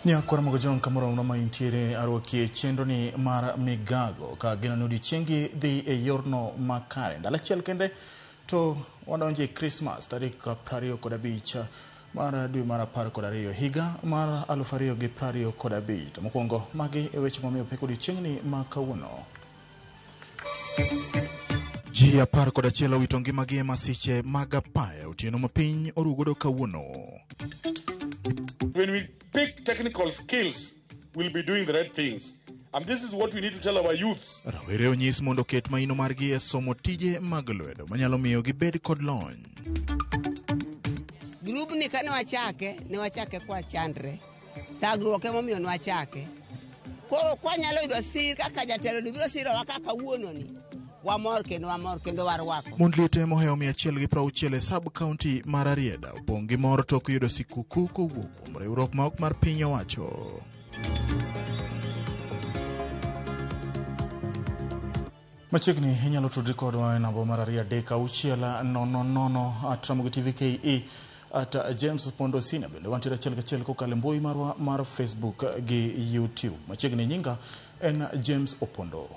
Nyakwar Mogojong kamoro amora ma intiere arwaki e chenro ni mar migago ka geno ni odiochiengi dhi e yorno makare. Ndalo achiel kende to wadonjo e Christmas tarik 25 mar dwe mar 12 higa mar 2025. To mokwongo magi e weche mamiyo pek odiochieng'ni ma kawuono. Ji 11 owito ngimagi e masiche mag apaya otieno ma piny orugodo kawuono. When we pick technical skills, we'll be doing the right things. And this is what we need to tell our youths. Rawere onyis mondo oket maino margi e somo tije mag lwedo manyalo miyo gibed kod lony. Grubni kane wachake, ne wachake kwachandre. Thagruok emomiyo nwachake. Koro kwanyalo yudo sir kaka jatelo ni biro sirowa kaka kawuononi, wamor kendo wamor kendo warwako. Mond liete mohewo 160 e sub county mar Rarieda opong' gi mor tok yudo sikuku kowuok kuom riwruok ma ok mar piny owacho. Machiegni inyalo tudri kodwa e namba mar 236 000 at Ramogi TV KE at James Pondo Senior. Bende wantiere achiel kachiel kokalo e mbui marwa mar Facebook gi YouTube. Machiegni nyinga en James Opondo.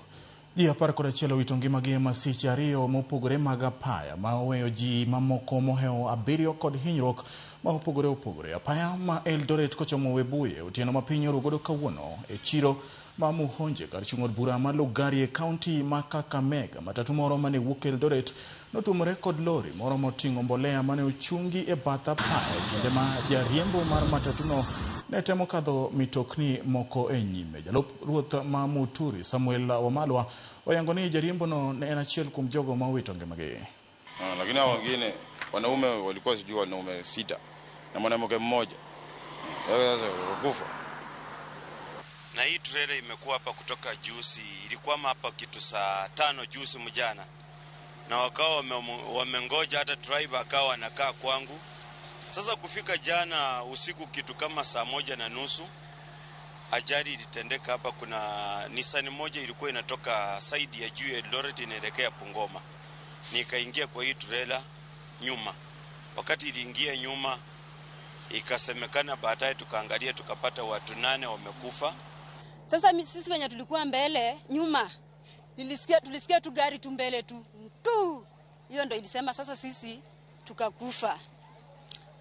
Ji 11 owito ngimagi e masiche ariyo mopogore mag apaya ma oweyo ji mamoko mohewo 7 kod hinyruok ma opogore opogore. Apaya ma Eldoret kochomo Webuye otieno ma piny orugodo kawuono e chiro ma Muhonje kar chung' od bura ma Lugari e kaunti ma Kakamega. Matatu moro mane wuok Eldoret notuomore kod lori moro moting'o mbolea mane ochungi e bath apaya e kinde ma jariembo mar matatuno ne temo kadho mitokni moko e nyime. Jalup ruoth ma Muturi Samuel Wamalwa oyango ni jariembono ne en achiel kuom jogo ma owito ngimagi. Lakini hao wengine wanaume walikuwa sijui wanaume 6 na mwanamke mmoja. Sasa wakufa. Na hii trailer imekuwa hapa kutoka juzi, ilikuwa hapa kitu saa 5 juzi mjana. Na wakawa wamengoja hata driver akawa anakaa kwangu. Sasa kufika jana usiku kitu kama saa 1:30 ajali ilitendeka hapa. Kuna Nissan moja ilikuwa inatoka side ya juu ya Eldoret inaelekea Bungoma. Nikaingia kwa hii trailer nyuma. Wakati iliingia nyuma ikasemekana baadaye tukaangalia tukapata watu 8 wamekufa. Sasa sisi wenye tulikuwa mbele nyuma tulisikia tu gari tu mbele tu. Tu. Hiyo ndio ilisema sasa sisi tukakufa.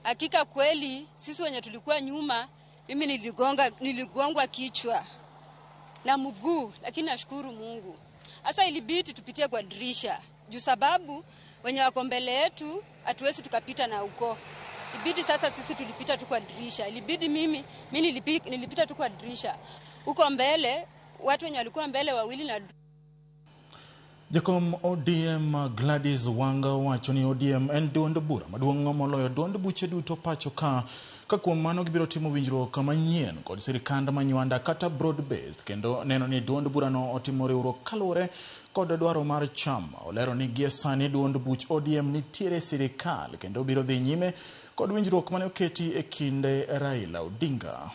Hakika kweli sisi wenye tulikuwa nyuma, mimi niligongwa kichwa na mguu, lakini nashukuru Mungu. Sasa ilibidi tupitie kwa dirisha juu sababu wenye wako mbele yetu hatuwezi tukapita na huko. Ibidi sasa sisi tulipita tu kwa dirisha. Ilibidi mimi nilipita tu kwa dirisha. Huko mbele watu wenye walikuwa mbele wawili na Jakom ODM Gladys Wanga wacho ni ODM en duond bura maduong' moloyo duond buche duto pacho ka kuom mano gibiro timo winjruok manyien kod sirikand Manywanda kata broad based kendo neno ni duond burano otimo riwruok kaluwore kod dwaro mar chama. Olero ni gie sani duond buch ODM nitiere sirikal kendo biro dhi nyime kod winjruok mane oketi e kinde Raila Odinga.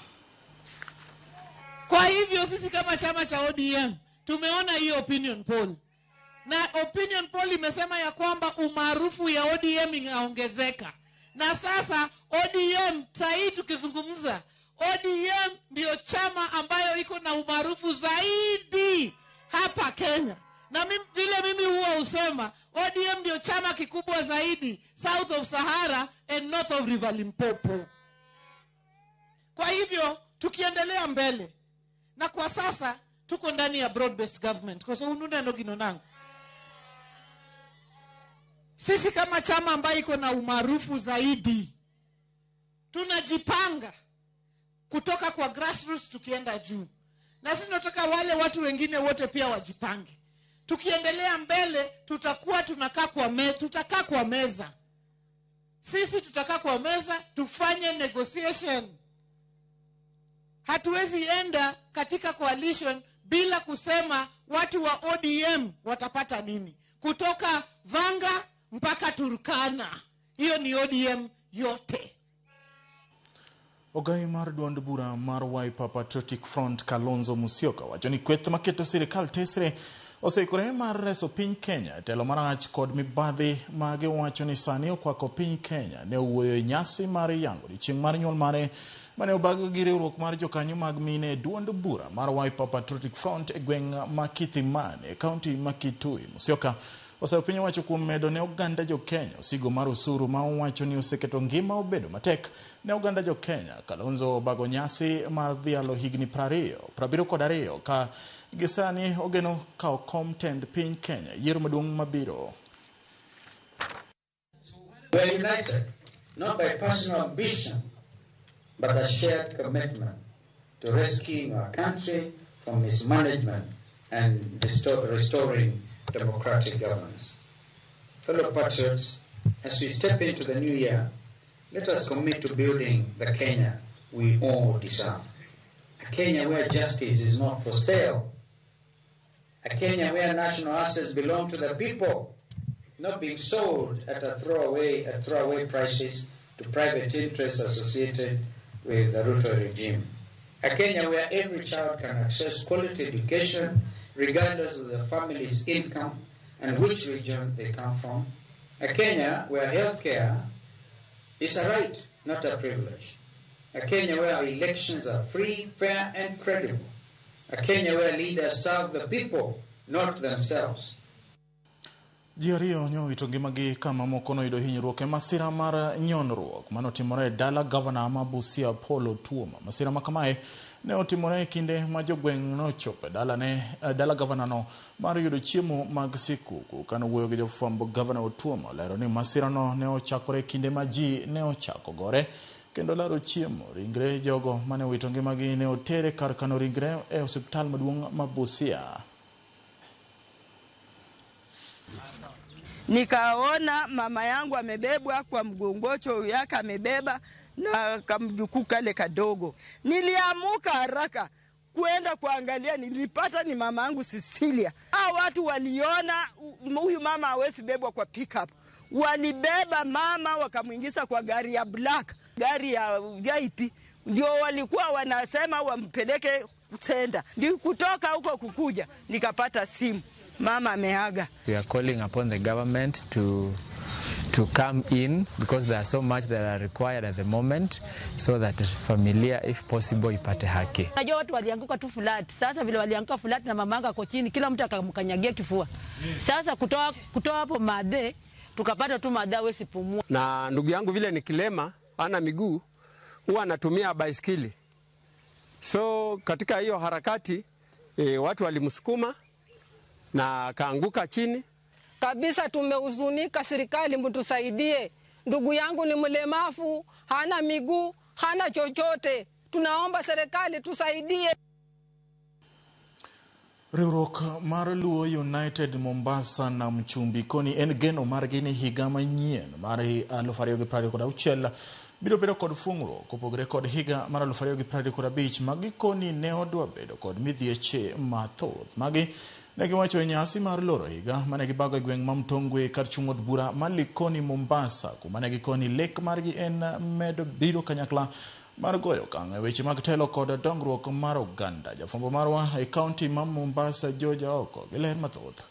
Kwa hivyo sisi kama chama cha ODM tumeona hiyo opinion poll. Na opinion poll imesema ya kwamba umaarufu ya ODM inaongezeka. Na sasa ODM sasa tukizungumza, ODM ndio chama ambayo iko na umaarufu zaidi hapa Kenya. Na vile mimi huwa usema ODM ndio chama kikubwa zaidi south of Sahara and north of River Limpopo. Kwa hivyo tukiendelea mbele, na kwa sasa tuko ndani ya broad based government. Kwa sababu ununa nginonangu. Sisi kama chama ambayo iko na umaarufu zaidi tunajipanga kutoka kwa grassroots tukienda juu. Na sisi tunataka wale watu wengine wote pia wajipange. Tukiendelea mbele tutakuwa tunakaa kwa tutakaa kwa meza. Sisi tutakaa kwa meza tufanye negotiation. Hatuwezi enda katika coalition bila kusema watu wa ODM watapata nini. Kutoka Vanga mpaka Turkana. Hiyo ni ODM yote. Ogai mar duond bura mar Wiper Patriotic Front Kalonzo Musyoka wacho ni kweth maketo sirikal tesre oseikore mar reso piny Kenya e telo marach kod mibadhi ma giwacho ni sani okwako piny Kenya. Ne owuoyo e nyasi mar yango odiochieng' mar nyuol mare mane obag gi riwruok mar jokanyo mag mine e duond bura mar Wiper Patriotic Front e gweng' ma Kithimani e kaunti ma Kitui. Musyoka osayo piny owacho kuom medo ne oganda jo Kenya osigo mar osuru ma owacho ni oseketo ngima obedo matek ne oganda jo Kenya. Kalonzo obago nyasi mar dhialo higni 72 ka gisani ogeno kawo kom tend piny Kenya yiero maduong' mabiro. We are united not by personal ambition, but a shared commitment to rescuing our country from mismanagement and restoring democratic governance. Fellow patriots, as we step into the new year, let us commit to building the Kenya we all deserve. A Kenya where justice is not for sale. A Kenya where national assets belong to the people, not being sold at throwaway prices to private interests associated with the Ruto regime. A Kenya where every child can access quality education regardless of the family's income and which region they come from. A Kenya where healthcare is a right, not a privilege. A Kenya where elections are free, fair, and credible. A Kenya where leaders serve the people, not themselves. Ji ariyo ne owito ngimagi ka mamoko noyudo hinyruok e masira mar nyonruok manotimore e dala gavana ma Busia Paul Otuoma. Masira ma kamae ne otimore e kinde ma jogweng' nochopo e dala gavanano mar yudo chiemo mag sikuku. Kanowuoyo gi jofwambo, gavana Otuoma olero ni masirano ne ochakore e kinde ma ji ne ochako gore kendo laro chiemo. Ringre jogo mane owito ngimagi ne otere kar kano ringre e osiptal maduong' ma Busia. Nikaona mama yangu amebebwa kwa mgongocho yake, amebeba na kamjukuu kale kadogo. Niliamuka haraka kwenda kuangalia, nilipata ni mama yangu Cecilia. Hao watu waliona huyu mama hawezi bebwa kwa pickup. Walibeba mama wakamuingiza kwa gari ya black, gari ya VIP. Ndio walikuwa wanasema wampeleke senda. Ndio kutoka huko kukuja nikapata simu, mama ameaga. We are calling upon the government to come in because there are so much that are required at the moment so that familia, if possible, ipate haki. Najua watu walianguka tu flat. Sasa vile walianguka flat na mamanga ako chini, kila mtu akamkanyagia kifua. Sasa kutoa hapo madhe, tukapata tu madhe hawezi pumua. Na ndugu yangu vile ni kilema, hana miguu, huwa anatumia baiskeli. So katika hiyo harakati watu walimsukuma na kaanguka chini. Kabisa tumehuzunika, serikali mtusaidie. Ndugu yangu ni mlemavu, hana miguu, hana chochote. Tunaomba serikali tusaidie. Riwruok mar Luo United Mombasa na Mchumbi koni en geno margi ni higa manyien mar 2026 biro bedo kod fung'ruok kopogore kod higa mar 2025 ma gikoni ne odwa bedo kod midhieche mathoth. Magi ne giwacho e nyasi mar loro higa mane gibago e gweng' ma Mtongwe kar chung' od bura ma Likoni Mombasa, kuma ne gikoni lek margi en medo biro kanyakla mar goyo okang' e weche mag telo kod dongruok mar oganda. Jafwambo marwa e kaunti ma Mombasa George Aoko gi ler mathoth.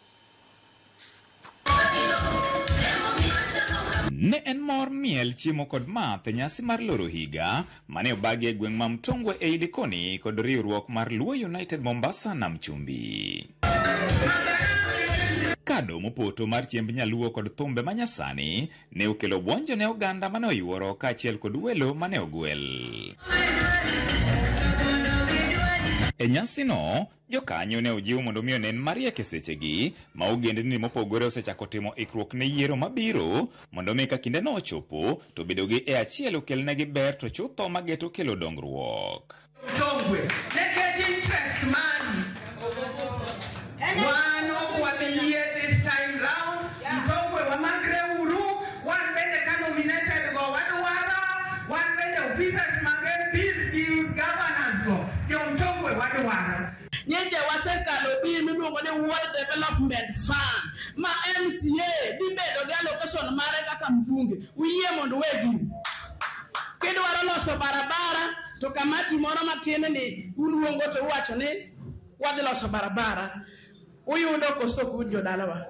Ne en mor miel, chiemo kod math e nyasi mar loro higa mane obagi e gweng' ma Mtongwe ei Likoni kod riwruok mar Luo United Mombasa na Mchumbi. Kado mopoto mar chiemb nyaluo kod thumbe manyasani ne okelo buonjo ne oganda mane oyuoro kaachiel kod welo mane ogwel. E nyasino, jokanyo ne ojiw mondo mi onen mariek e sechegi ma ogendni mopogore osechako timo ikruok ne yiero mabiro mondo mi ka kindeno ochopo to bedo gi e achiel okelnegi ber to chutho mageto kelo dongruok. Mtongwe, nikech interest mani wan ok wabiyie this time round. Mtongwe wamakre uru, wan bende ka nominated go wadwaro, wan bende officers mag MPs gi governors go jo Mtongwe wadwaro. Nyeche wasekalo bill miluongo ni World Development Fund ma MCA dhi bedo gi allocation mare kaka mbunge. Uyie mondo wegi. Kidwaro loso barabara to kamati moro matin ni uluongo to uwacho ni wadhi loso barabara. Uyudo koso ok uyud jodalawa?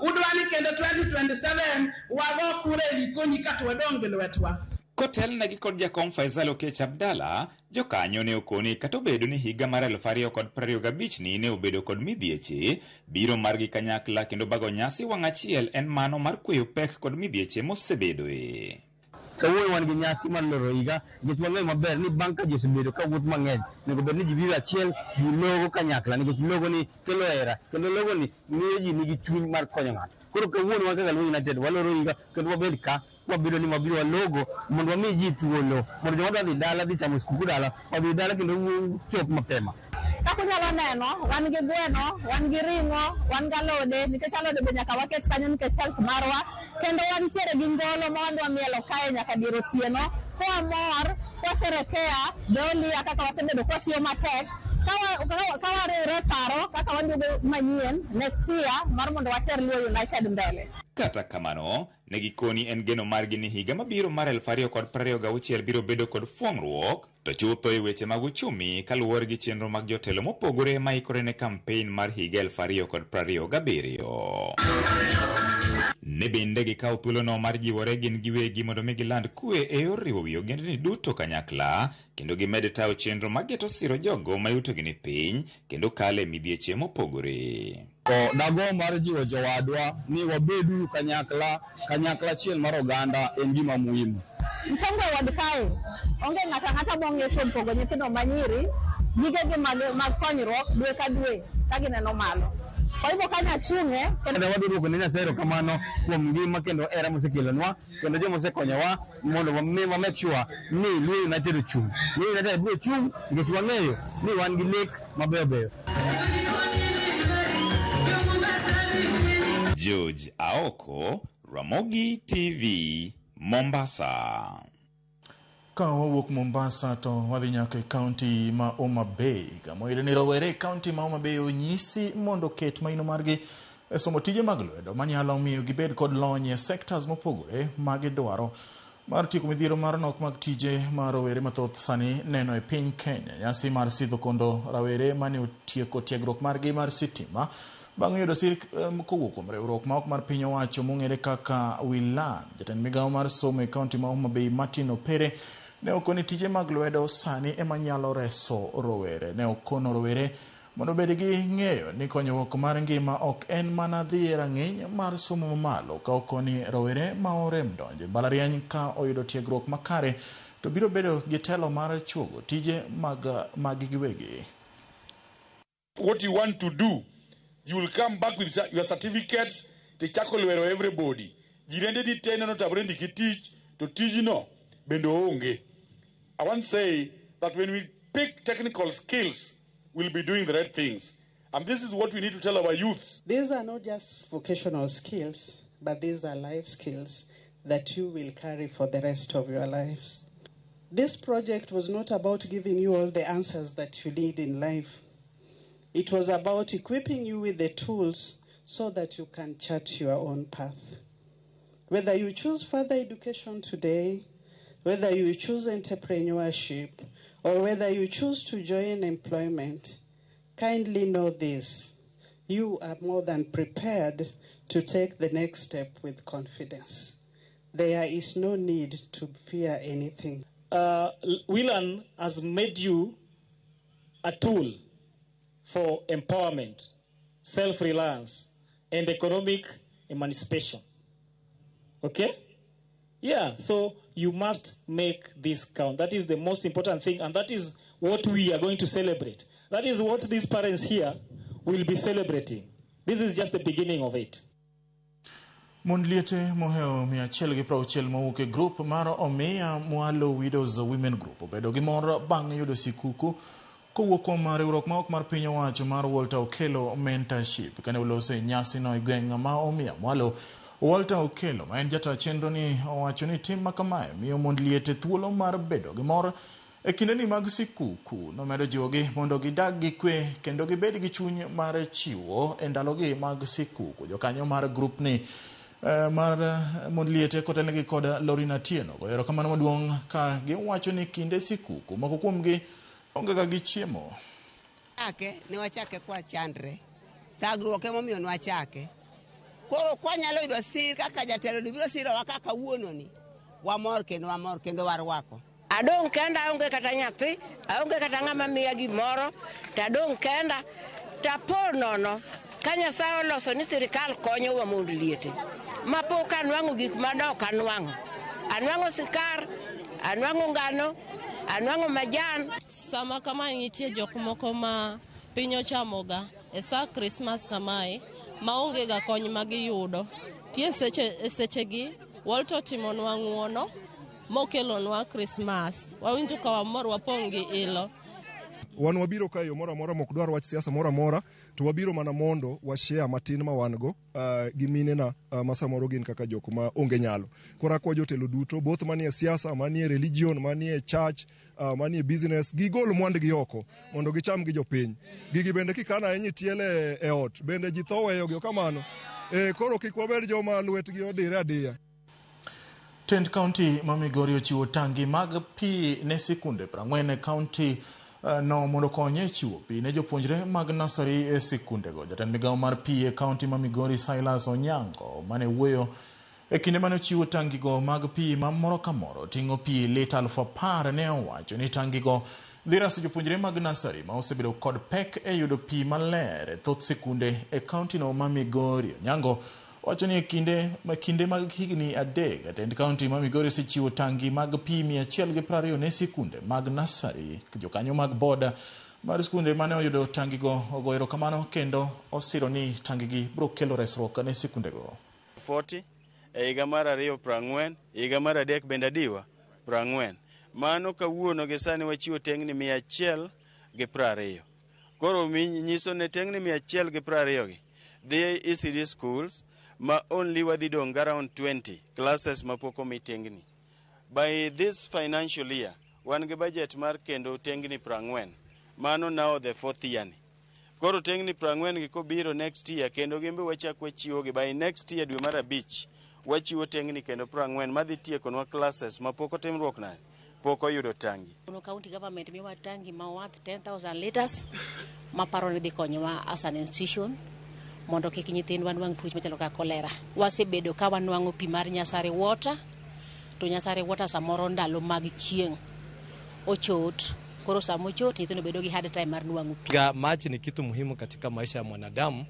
Udwa ni kendo 2027 wago kura e Likoni kato wadong' gi lwetwa. Kotelnegi kod jakom Faisal Okech Abdalla, jokanyo ne okoni kata obedo ni higa mar 2025 ni ne obedo kod midhieche, biro margi kanyakla kendo bago nyasi wang' achiel en mano mar kweyo pek kod midhieche mosebedoe. Kawuono wan gi nyasi mar loro higa nikech wang'eyo maber ni bang' ka ji osebedo ka wuoth mang'eny, onego bed ni ji biro achiel, ji logo kanyakla nikech logo ni kelo hera kendo logo ni miyo ji nigi chuny mar konyo ng'ato. Koro kawuono wan kaka Luo United waloro higa kendo wabed ka wabedo ni wabiro walogo mondo wami ji thuolo mondo joma dwa dhi dala dhi chamo skuku dala odhi dala kendo chop mapema. Kaka unyalo neno, wan gi gweno, wan gi ring'o, wan gi alode, nikech alode be nyaka waket kanyo nikech health marwa. Kendo wantiere gi ngolo ma wadwa mielo kae nyaka dier otieno. Kwamor, kwasherekea the kaka wasebedo kwatiyo matek. Ka wariwre e paro kaka waduogo manyien next year mar mondo water Luo United mbele. Kata kamano, ne gikoni en geno margi ni higa mabiro mar 2026 biro bedo kod fuong'ruok to chutho e weche mag uchumi kaluwore gi chenro mag jotelo mopogore ma ikore ne kampein mar higa 2027. Ne bende gikawo thuolono mar jiwore gin giwegi mondo mi giland kwe e yor riwo wi ogendni duto kanyakla kendo gimed tayo chenro mageto siro jogo ma yutogi ni piny kendo kale midhieche mopogore. To dago mar jiwo jowadwa ni wabedu kanyakla, kanyakla achiel mar oganda en gima muhimu. Mtongwe ward kae onge ng'ato ang'ata mong'e kuom pogo nyithindo manyiri gigegi mag konyruok dwe ka dwe ka gineno malo. Kwa hivyo kanyo achung'e. Kendo wadwa duoko ne Nyasaye erokamano kuom ngima kendo hera mosekelonwa kendo joma osekonyowa mondo wa make sure ni Luo United ochung'. Luo United biro chung' nikech wang'eyo ni wan gi lek mabeyo beyo. George Aoko, Ramogi TV, Mombasa. Ka wawuok Mombasa to wadhi nyaka e kaunti ma Homa Bay, kama oyudo ni rowere e kaunti ma Homa Bay onyisi mondo oket maino margi e somo tije mag lwedo manyalo miyo gibed kod lony e sectors mopogore ma gidwaro mar tieko midhiero mar nok mag tije ma rowere mathoth sani neno e piny Kenya. Nyasi mar sidho kondo rawere mane otieko tiegruok margi mar sitima bang' yudo sir kowuok kuom riwruok ma ok mar piny owacho mong'ere kaka WeLearn. Jatend migawo mar somo e kaunti ma Homa Bay Martin Opere ne okoni tije mag lwedo sani ema nyalo reso rowere. Ne okono rowere mondo obed gi ng'eyo ni konyruok mar ngima ok en mana dhi e rang'iny mar somo mamalo, ka okoni rowere ma orem donjo e mbalariany ka oyudo tiegruok makare to biro bedo gi telo mar chuogo tije mag giwegi. What you want to do, you will come back with your certificates tichako lwero everybody. Jirende di te neno tamre ndiki tich to tijno bende onge. I want to say that when we pick technical skills, we'll be doing the right things. And this is what we need to tell our youths. These are not just vocational skills, but these are life skills that you will carry for the rest of your lives. This project was not about giving you all the answers that you need in life. It was about equipping you with the tools so that you can chart your own path. Whether you choose further education today, whether you choose entrepreneurship, or whether you choose to join employment, kindly know this: you are more than prepared to take the next step with confidence. There is no need to fear anything. WeLearn has made you a tool for empowerment, self-reliance, and economic emancipation. Okay? Yeah, so you must make this count. That is the most important thing, and that is what we are going to celebrate. That is what these parents here will be celebrating. This is just the beginning of it. Mond liete mohewo 160 mowuok e grup mar Omiya Mwalo Widows Women Group obedo gi mor bang' yudo sikuku kowuok kuom riwruok ma ok mar piny owacho mar Walter Okello Mentorship. Kane oloso e nyasino e gweng' ma Omiya Mwalo, Walter Okello ma en jata chenro ni owacho ni tim makamae miyo mond liete thuolo mar bedo gi mor e kindeni mag sikuku. Nomedo jiwogi mondo gidag gi kwe kendo gibed gi chuny mar chiwo e ndalogi mag sikuku. Jokanyo mar grup ni mar mond liete kotelnegi kod Lorina Atieno goyo erokamano maduong' ka giwacho ni kinde sikuku moko kuomgi onge ga gi chiemo. Chake ne wachake kwa chandre. Thagruok emomiyo nwachake. Koro kwanyalo yudo sir kaka jatelo ni biro sirowa kaka kawuono ni. Wamor kendo wamor kendo warwako. Adong' kenda, aonge kata nyathi, aonge kata ng'ama miya gimoro, to adong' kenda. Tapo nono ka Nyasaye oloso ni sirikal konyowa mond liete. Ma pok anwang'o gik madok anwang'o. Anwang'o sikar, anwang'o ngano, anwang'o majan. Sama kamae nitie jok moko ma piny ochamoga e sa Krismas kamae maonge ga kony ma giyudo. Tie sechegi Walter otimonwa ng'uono mokelonwa Krismas. Wawinjo ka wamor, wapong' gi ilo. Wan wabiro ka e yo moro amora mok dwar wach siasa moro amora, to wabiro mana mondo washare matin ma wan go gi minena ma samoro gin kaka jok ma onge nyalo. Koro akwa jotelo duto, both manie siasa, manie religion, manie church, manie business, gigol mwandgi oko mondo gicham gi jopiny. Gigi bende kikano ahinya itiele e ot, bende ji tho weyogi, ok kamano? Koro kik wabed joma lwetgi odire adiya. Tend kaunti ma Migori ochiwo tangi mag pi ne sikunde 40 e kaunti no mondo okony e chiwo pi ne jopuonjre mag nasari e sikundego. Jatend migawo mar pi e kaunti ma Migori Silas Onyango mane wuoyo e kinde mane ochiwo tangigo mag pi ma moro ka moro ting'o pi lita 10,000 ne owacho ni tangigo dhi raso jopuonjre mag nasari ma osebedo kod pek e yudo pi maler e thoth sikunde e kaunti no ma Migori. Onyango wacho ni e kinde mag higni 3 jatend kaunti ma Migori osechiwo tangi mag pi 120 ne sikunde mag nasari. Jokanyo mag boda mar sikunde mane oyudo tangigo ogoyo erokamano kendo osiro ni tangigi biro kelo resruok ne sikundego. 40 e higa mar 2 40, higa mar 3 bende adiwa 40. Mano kawuono gi sani wachiwo tengni 120. Koro nyiso ne tengni 120 gi dhi ECD schools ma only wadhi dong' around 20 classes mapok omi tengni. By this financial year, wan gi budget mar kendo tengni 40. Mano now the fourth year ni. Koro tengni 40 gi kobiro next year kendo gimbe wachak wachiwo gi by next year dwe mar 5 wachiwo tengni kendo 40 madhi tiekonwa classes mapok otimruok nade, pok oyudo tangi. County government miwa tangi ma worth 10,000 liters maparo ni dhi konyowa as an institution mondo kik nyithindwa nwang' tuoche machalo kaka kolera. Wasebedo ka wanwang'o pi mar Nyasare Water, to Nyasare Water samoro ndalo mag chieng' ochot, koro sama ochot nyithindo bedo gi hard time mar nwang'o pi. Maji ni kitu muhimu katika maisha ya mwanadamu,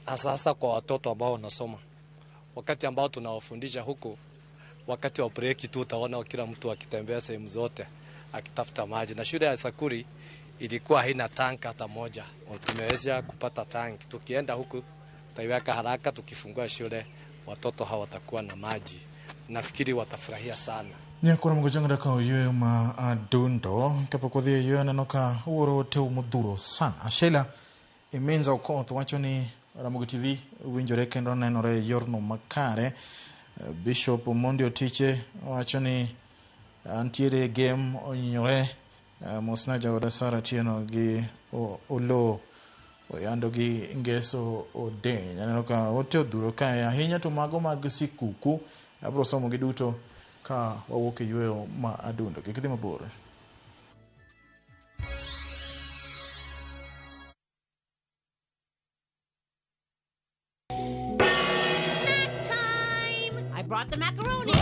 hasa kwa watoto ambao wanasoma. Wakati ambao tunawafundisha huku, wakati wa break tu utaona kila mtu akitembea sehemu zote akitafuta maji. Na shule ya Sakuri ilikuwa haina tank hata moja. Tumeweza kupata tank. Tukienda huku tutaiweka haraka, tukifungua shule watoto hawatakuwa na maji. Nafikiri watafurahia sana. Nyakoro mgojonga daka oyueyo ma adundo kapok wadhi e yweyo aneno ka wuoro tew modhuro sana. Sheila Iminza Okoth wacho ni Ramogi TV winjore kendo nenore e yorno makare. Bishop Omondi Otiche wacho ni antiere game onyinyore. Mosna jaoda Sara Tieno gi Olo Oyando gi Ngeso Odeny. Aneno ka ote odhuro kae ahinya to mago mag sikuku abiro somo gi duto ka wawuok e yweyo ma adundo. Kik idhi mabor. Snack time! I brought the macaroni.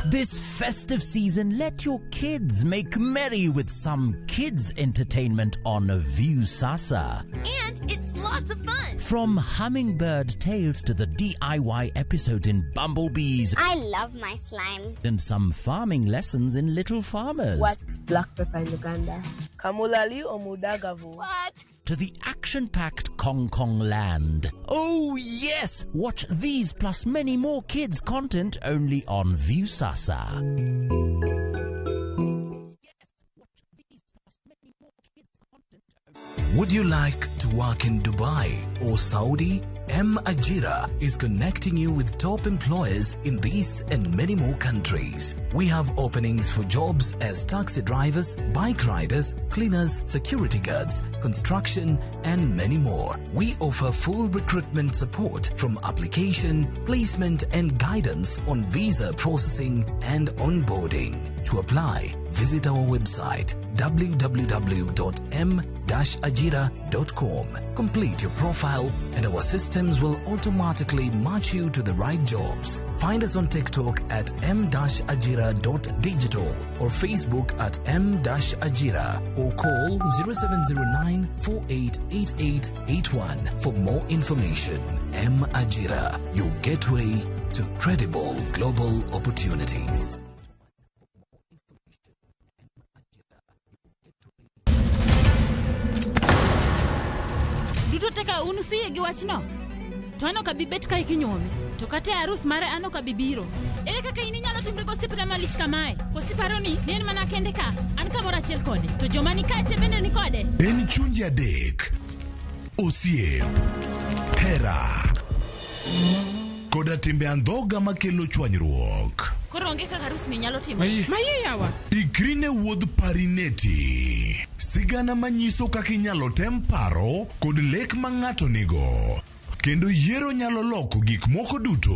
This festive season, let your kids make merry with some kids entertainment on Viusasa. And it's lots of fun. From Hummingbird Tales to the DIY episodes in Bumblebees. I love my slime. And some farming lessons in Little Farmers. What's black pepper in Uganda? Kamulali or Mudagavu? What? To the action-packed Kong Kong Land. Oh yes! Watch these plus many more kids content only on Viusasa. Would you like to work in Dubai or Saudi? M Ajira is connecting you with top employers in these and many more countries. We have openings for jobs as taxi drivers, bike riders, cleaners, security guards, construction, and many more. We offer full recruitment support from application, placement, and guidance on visa processing and onboarding. To apply, visit our website www.m-ajira.com. Complete your profile and our systems will automatically match you to the right jobs. Find us on TikTok at m-ajira.digital or Facebook at m-ajira or call 0709 488881 for more information. M Ajira, your gateway to credible global opportunities. Duto te ka un usiyie gi wachno? To an ok abi bet kae kinyuomi. To kata e arus mare an ok abi biro. Ere kaka in inyalo timri gosiepna malich kamae? Koso iparo ni ne en mana kende ka? An kamoro achiel kode. To joma ni kae te bende ni kode? En chunje adek, osiep, hera, koda timbe andhoga makelo chwanyruok. Koro onge kaka arusni nyalo timore. Maye yawa. Ikri ne wuodh Parineti. Sigana manyiso kaka inyalo tem paro kod lek ma ng'ato nigo. Kendo yiero nyalo loko gik moko duto.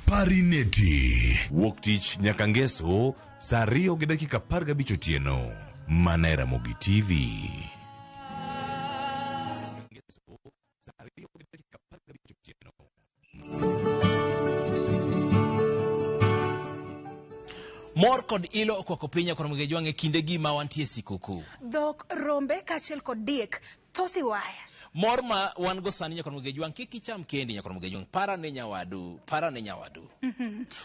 Parineti. Wuok tich nyaka ngeso saa 2:15 otieno. Mana e Ramogi TV. Mor kod ilo okwako piny nyakwar Mugeju Jwang' e kindegi ma wantie sikuku. Dhok, rombe kaachiel kod diek tho siwaya. Mor ma wan go sani nyakwar Mugeju Jwang' kik icham kendi nyakwar Mugeju Jwang' para ne nyawadu, para ne nyawadu.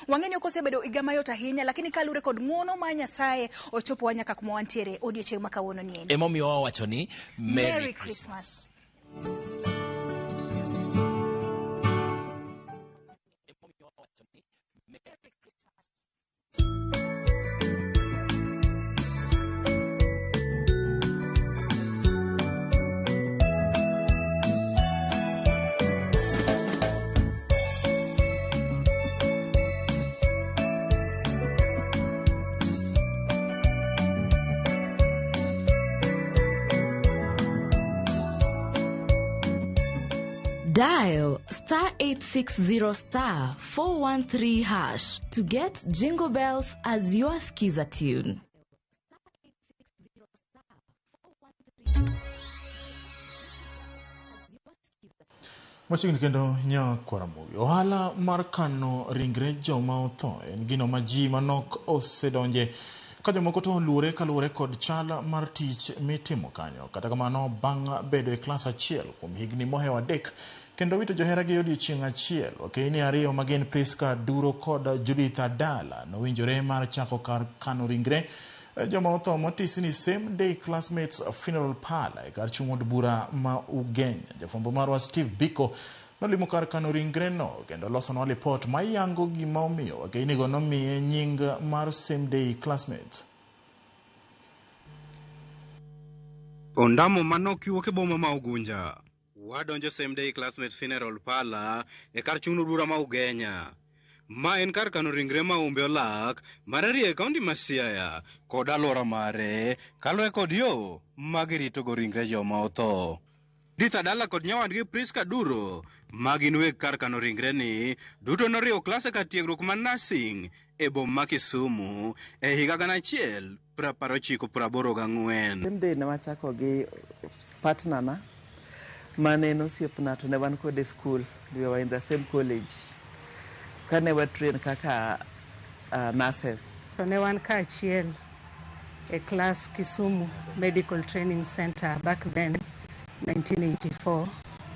Wang'e ni ok osebedo higa mayot ahinya lakini kaluwore kod ng'uono ma Nyasaye ochopowa nyaka kuma wantiere odiochieng' ma kawuono ni endi. Emomiyo wawacho ni Merry, Merry Christmas. Dial star 860 star 413 hash to get Jingle Bells as your skiza tune. Machiegni kendo nyakwar Ramogi. Ohala mar kano ringre joma otho en gino ma ji manok osedonje ka jomoko to oluore kaluwore kod chal mar tich mitimo kanyo. Kata kamano bang' bedo e klas achiel kuom higni mohewo 3 kendo wito joheragi odiochieng' achiel, wakeini ariyo ma gin Priska Duro kod Judith Adala nowinjore mar chako kar kano ringre joma otho motisi ni Same Day Classmates Funeral Parlor e kar chung' od bura ma Ugenya. Jafwambo marwa Steve Biko nolimo kar kano ringreno kendo losonwa lipot mayango gima omiyo wakeinigo nomiye nying mar Same Day Classmates. Ondamo manok kiwuok e boma ma Ugunja. Wadonjo Same Day Classmates Funeral Parlor e kar chung' od bura ma Ugenya. Ma en kar kano ringre ma umbe olak mar ariyo e kaunti ma Siaya kod alwora mare kaluwore kod yo ma giritogo ringre joma otho. Judith Adala kod nyawadgi Priska Duro ma gin weg kar kano ringre ni duto noriwo klase kar tiegruok mar nursing e boma ma Kisumu e higa 1984. Same day ne wachako gi partner na mane en osiepna to ne wan kode e school, we were in the same college. Kane wa train kaka nurses. To ne wan kaachiel e class Kisumu Medical Training Center back then 1984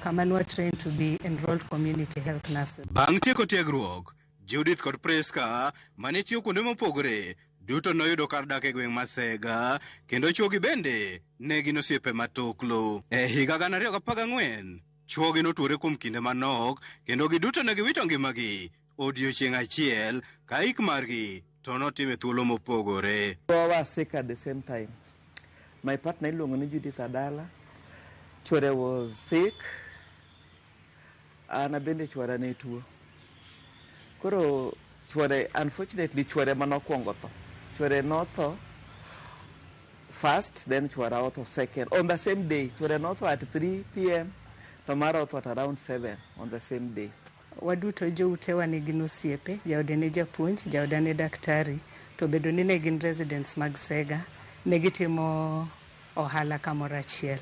kama ne wa train to be enrolled community health nurses. Bang' tieko tiegruok, Judith kod Priska mane tiyo kuonde mopogore duto noyudo kar dak e gweng' ma Sega kendo chwogi bende ne gin osiepe matuklu. E higa 2014, chwogi notuore kuom kinde manok kendo giduto ne giwito ngimagi odiochieng' achiel ka ik margi to notim e thuolo mopogore. We were sick at the same time. My partner iluongo ni Judith Adala. Chwore was sick. An bende chwora ne tuo. Koro chwore, unfortunately chwore manokwongo tho. Chwore notho first, then chwora otho second. On the same day, chwore notho at 3 p.m. to mara otho at around 7 on the same day. Waduto joutewa ne gin osiepe, jaode ne japuonj, jaoda ne daktari, To bedo ni ne gin residents mag Sega, ne gitimo ohala kamoro achiel.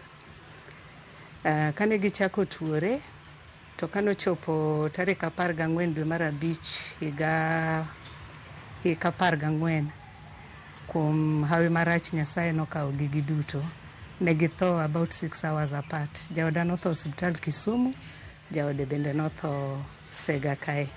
Kane gichako tuore, to kanochopo tarik 14 dwe mar 5 higa 14, kuom hawi marach Nyasaye nokawogi giduto. Ne githo about 6 hours apart. Jaoda notho osiptal Kisumu, jaode bende notho Sega kae.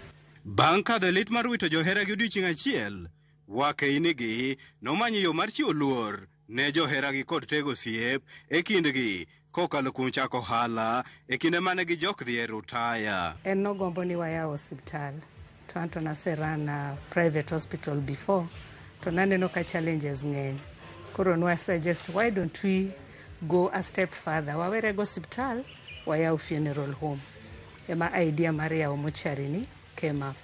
Bang' kadho e lit mar wito joheragi odiochieng' achiel, wakeinigi nomanyo yo mar chiwo luor ne joheragi kod tego osiep e kindgi kokalo kuom chako ohala e kinde mane gijok dhi e rutaya. En nogombo ni wayaw osiptal, to anto nase run a private hospital before, to naneno ka challenges ng'eny. Koro nwa suggest, why don't we go a step further, wawere go osiptal, wayaw funeral home. Ema idea mar yawo mochari ni came up.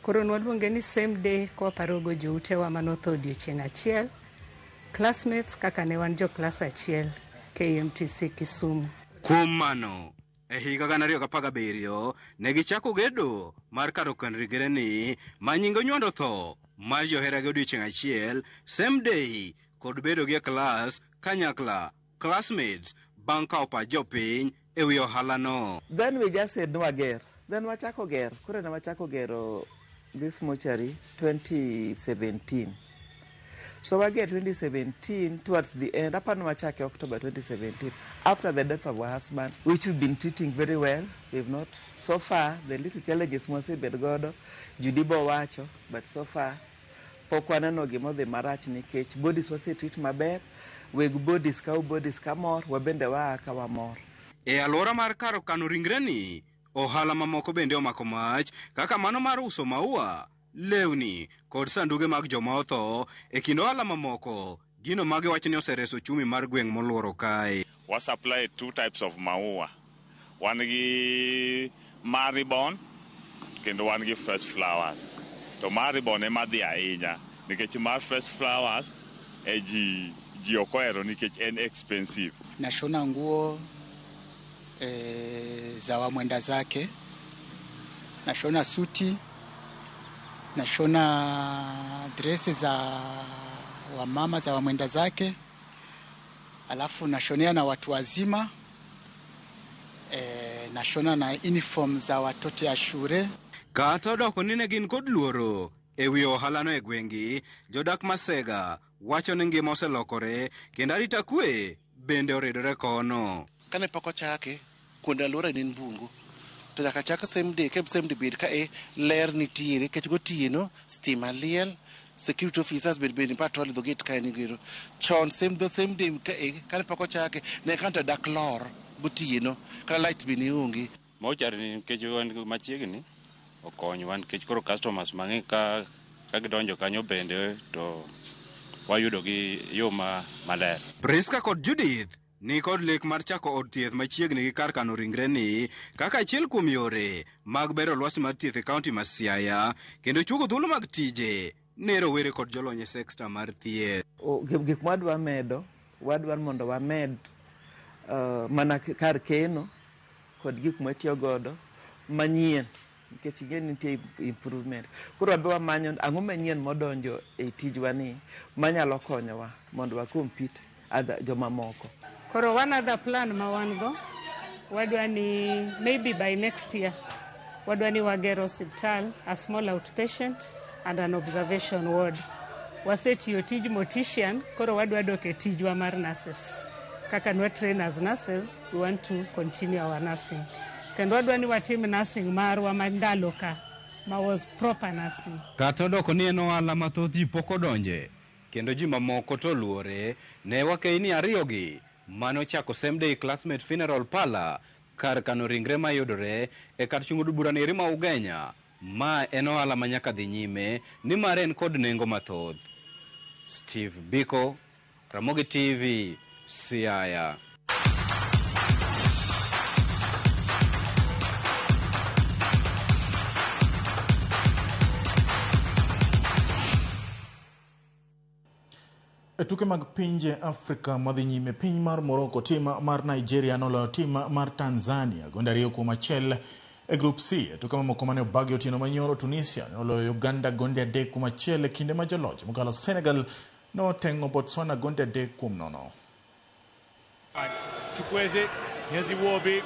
Koro nwaluonge ni same day kwaparogo joutewa manotho odiochieng' achiel, classmates kaka ne wan jo klas achiel KMTC Kisumu. Kuom mano, e higa 2017 ne gichako gedo mar kar kano ringre ni ma nyinge onywando tho mar joheragi odiochieng' achiel, same day, kod bedo gi e klas kanyakla classmates bang' kawo pach jopiny e wi ohala no. Then we just said nwager. Then wachako ger. Koro ne wachako gero this mortuary 2017. So wager 2017 towards the end, apani wachake October 2017, after the death of our husbands, which we've been treating very well. We've not, so far, the little challenges mwasebet godo, Judy bo wacho, but so far, pok waneno gimodhi marach nikech bodies wase treat maber, weg bodies kawo bodies kamor, wabende waa ka wamor. E alwora mar kar kano ringre ni, ohala mamoko bende omako mach kaka mano mar uso maua, lewni kod sanduge mag joma otho e kind ohala mamoko, gino magiwacho ni osereso uchumi mar gweng' moluoro kae. Wa supply two types of maua. Wan gi maribon kendo wan gi fresh flowers. To maribon ema dhi ahinya nikech mar fresh flowers e ji ok ohero nikech en expensive. Nashona nguo za wamwenda zake, nashona suti, nashona dresi za wamama za wamwenda zake, alafu nashonea na watu wazima, nashona na uniform za watoto ya shule. Kata odoko ni ne gin kod luoro e wi ohalano e gweng'gi, jodak ma Sega wacho ni ngima oselokore kendo arita kwe bende oridore kono. Kane pok ochake, kuonde alwora ne en bungu. To nyaka chak same day, ke same day bed ka e ler nitiere, nikech gotieno stima liel, security officers bed bed patrol dho gate kae nigero. Chon same the same day ka e kane pok ochake, ne kanta dak lor gotieno, kata light be ne onge. Mochari ni nikech wan machiegni okonywa nikech koro customers mang'eny ka gidonjo kanyo bende to wayudo gi yo maler. Priska kod Judith ni kod lek mar chako od thieth machiegni gi kar kano ringre ni kaka achiel kuom yore mag bero lwasi mar thieth e kaunti ma Siaya kendo chuogo thuolo mag tije ne rowere kod jolony e sekta mar thieth. Gik mwadwa medo, wadwa mondo wamed mana kar keno kod gik mwatiyo godo manyien, nikech ing'e ni nitie improvement. Koro wabe wamanyo ang'o manyien modonjo e tijwa ni manyalo konyowa mondo wa compete other jomamoko. Koro one other plan ma wan go, wadwa ni maybe by next year, wadwa ni wager osiptal, a small outpatient and an observation ward. Wasetiyo tij mortician, koro wadwa dok e tijwa mar nurses. Kaka nwa train as nurses, we want to continue our nursing. Kendo wadwa ni watim nursing marwa ma ndalo ka, ma was proper nursing. Kata odoko ni en ohala ma thoth ji pok odonje, kendo ji mamoko to oluore, ne wakeini ariyogi mane ochako Same Day Classmate Funeral Parlor kar kano ringre mayudore e kar chung' od bura neri ma Ugenya. Ma en ohala ma nyaka dhi nyime nimar en kod nengo mathoth. Steve Biko, Ramogi TV, Siaya. E tuke mag pinje Afrika madhi nyime, piny mar Morocco, tim mar Nigeria noloyo tim mar Tanzania gonde 2-1 E Group C, e tuke mamoko mane obagi otieno manyoro, Tunisia ne oloyo Uganda gonde 3-1 e kinde ma joloch mokalo Senegal noteng'o Botswana gonde 3-0. Chukwueze, here's Iwobi.